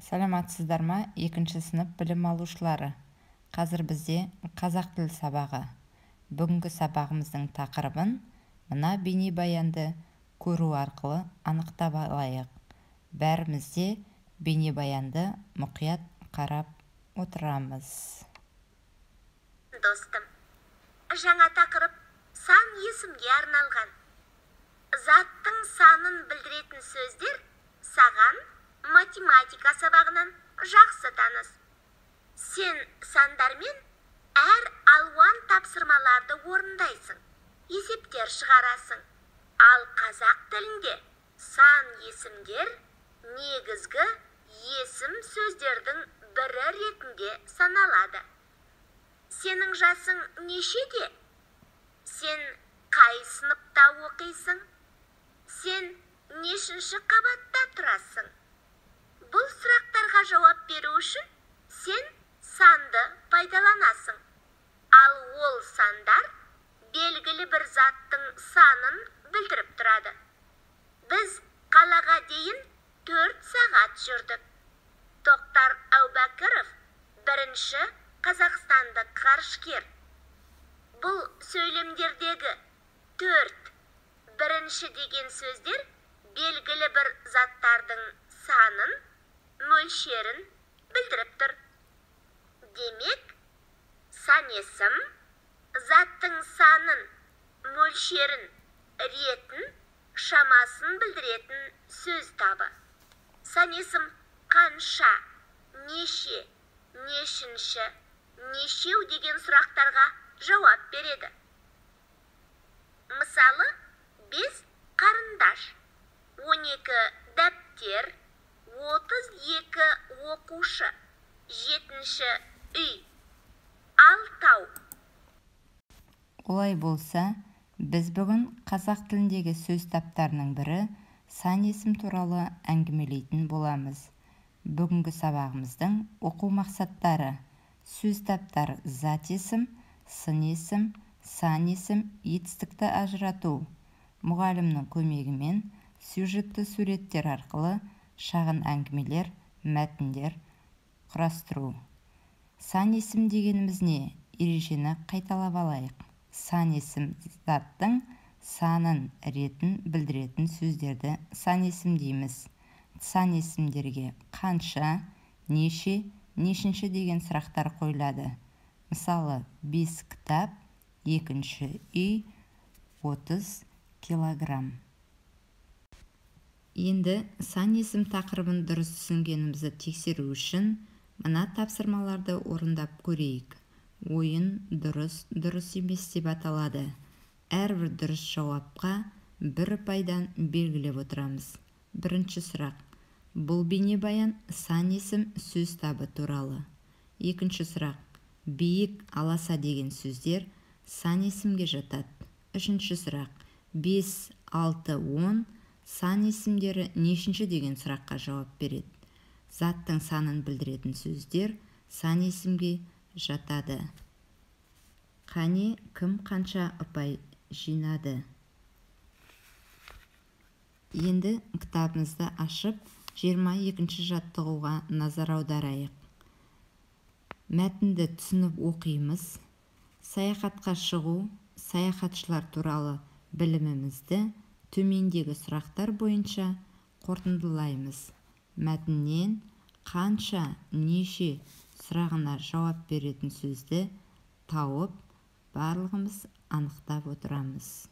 Саламатсыздар ма, екінші сынып білім алушылары? Қазір бізде қазақ тілі сабағы. Бүгінгі сабағымыздың тақырыбын мына бейнебаянды көру арқылы анықтап алайық. Бәріміз де бейнебаянды мұқият қарап отырамыз. Достым, жаңа тақырып сан есімге арналған. Заттың санын білдіретін сөздер саған математика сабағынан жақсы таныс. Сен сандармен әр алуан тапсырмаларды орындайсың, есептер шығарасың. Ал қазақ тілінде сан есімдер негізгі есім сөздердің бірі ретінде саналады. Сенің жасың нешеде? Сен қай сыныпта оқисың? Сен нешінші қабатта тұрасың? Бұл сұрақтарға жауап беру үшін сен санды пайдаланасың. Ал ол сандар белгілі бір заттың санын білдіріп тұрады. Біз қалаға дейін 4 сағат жүрдік. Тоқтар Әубәкіров бірінші қазақстандық ғарышкер. Бұл сөйлемдердегі 4, бірінші деген сөздер белгілі бір заттардың санын, мөлшерін білдіріп тұр. Демек, сан есім заттың санын, мөлшерін, ретін, шамасын білдіретін сөз табы. Сан есім қанша, неше, нешінші, нешеу деген сұрақтарға жауап береді. Мысалы, 5 қарындаш, 12 дәптер, 32 оқушы, 7-ші үй, алтау. Олай болса, біз бүгін қазақ тіліндегі сөз таптарының бірі сан есім туралы әңгімелейтін боламыз. Бүгінгі сабағымыздың оқу мақсаттары: сөз таптар зат есім, сын есім, сан есім, етістікті ажырату, мұғалімнің көмегімен сюжетті суреттер арқылы шағын әңгімелер, мәтіндер құрастыру. Сан есім дегеніміз не? Ережені қайталап алайық. Сан есім заттың санын, ретін білдіретін сөздерді сан есім дейміз. Сан есімдерге қанша, неше, нешінші деген сұрақтар қойылады. Мысалы, 5 кітап, 2-ші үй, 30 килограмм. Енді сан есім тақырыбын дұрыс түсінгенімізді тексеру үшін мына тапсырмаларды орындап көрейік. Ойын дұрыс, дұрыс емес деп аталады. Әрбір дұрыс жауапқа бір ұпайдан белгілеп отырамыз. Бірінші сұрақ. Бұл бейнебаян сан есім сөз табы туралы. Екінші сұрақ. Биік, аласа деген сөздер сан есімге жатады. Үшінші сұрақ. 5, 6, 10 сан есімдері нешінші деген сұраққа жауап береді. Заттың санын білдіретін сөздер сан есімге жатады. Қане, кім қанша ұпай жинады? Енді кітабымызды ашып, 22-ші жаттығуға назар аударайық. Мәтінді түсініп оқимыз. Саяхатқа шығу, саяхатшылар туралы білімімізді төмендегі сұрақтар бойынша қорытындылаймыз. Мәтіннен қанша, неше сұрағына жауап беретін сөзді тауып, барлығымыз анықтап отырамыз.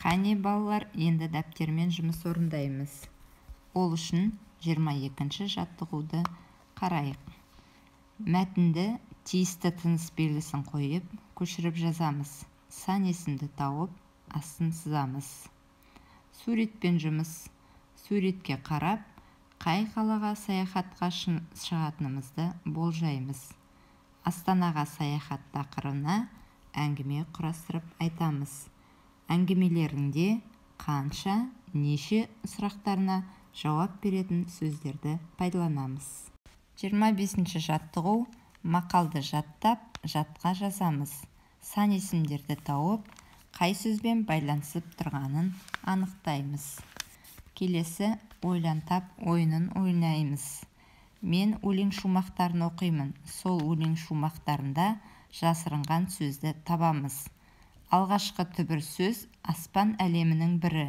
Қане балалар, енді дәптермен жұмыс орындаймыз. Ол үшін 22-ші жаттығуды қарайық. Мәтінді тиісті тыныс белгісін қойып, көшіріп жазамыз. Сан есімді тауып, астын сызамыз. Суретпен жұмыс. Суретке қарап, қай қалаға саяхатқа шығатынымызды болжаймыз. Астанаға саяхат тақырыбына әңгіме құрастырып айтамыз. Әңгімелерінде қанша, неше сұрақтарына жауап беретін сөздерді пайдаланамыз. 25-ші жаттығу. Мақалды жаттап, жатқа жазамыз. Сан есімдерді тауып, қай сөзбен байланысып тұрғанын анықтаймыз. Келесі ойлан тап ойынын ойнаймыз. Мен өлең шумақтарын оқимын. Сол өлең шумақтарында жасырынған сөзді табамыз. Алғашқы түбір сөз аспан әлемінің бірі,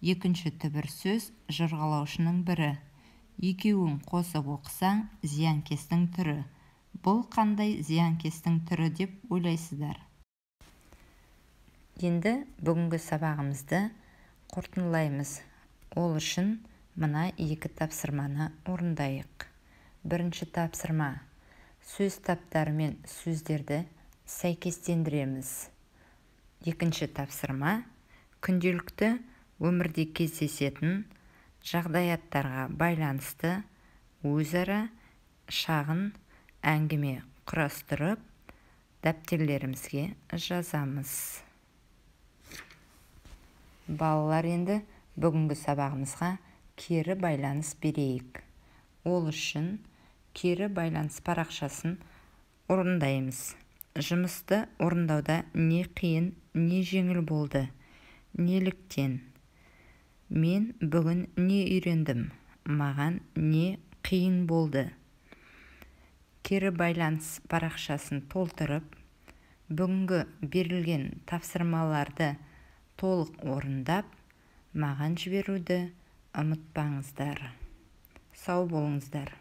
екінші түбір сөз жорғалаушының бірі. Екеуін қосып оқысаң, зиянкестің түрі. Бұл қандай зиянкестің түрі деп ойлайсыздар? Енді бүгінгі сабағымызды қорытындылаймыз. Ол үшін мына екі тапсырманы орындайық. Бірінші тапсырма. Сөз таптарымен сөздерді сәйкестендіреміз. Екінші тапсырма. Күнделікті өмірде кездесетін жағдаяттарға байланысты өзара шағын әңгіме құрастырып, дәптерлерімізге жазамыз. Балалар, енді бүгінгі сабағымызға кері байланыс берейік. Ол үшін кері байланыс парақшасын орындаймыз. Жұмысты орындауда не қиын, не жеңіл болды? Неліктен? Мен бүгін не үйрендім? Маған не қиын болды? Кері байланыс парақшасын толтырып, бүгінгі берілген тапсырмаларды толық орындап, маған жіберуді ұмытпаңыздар. Сау болыңыздар.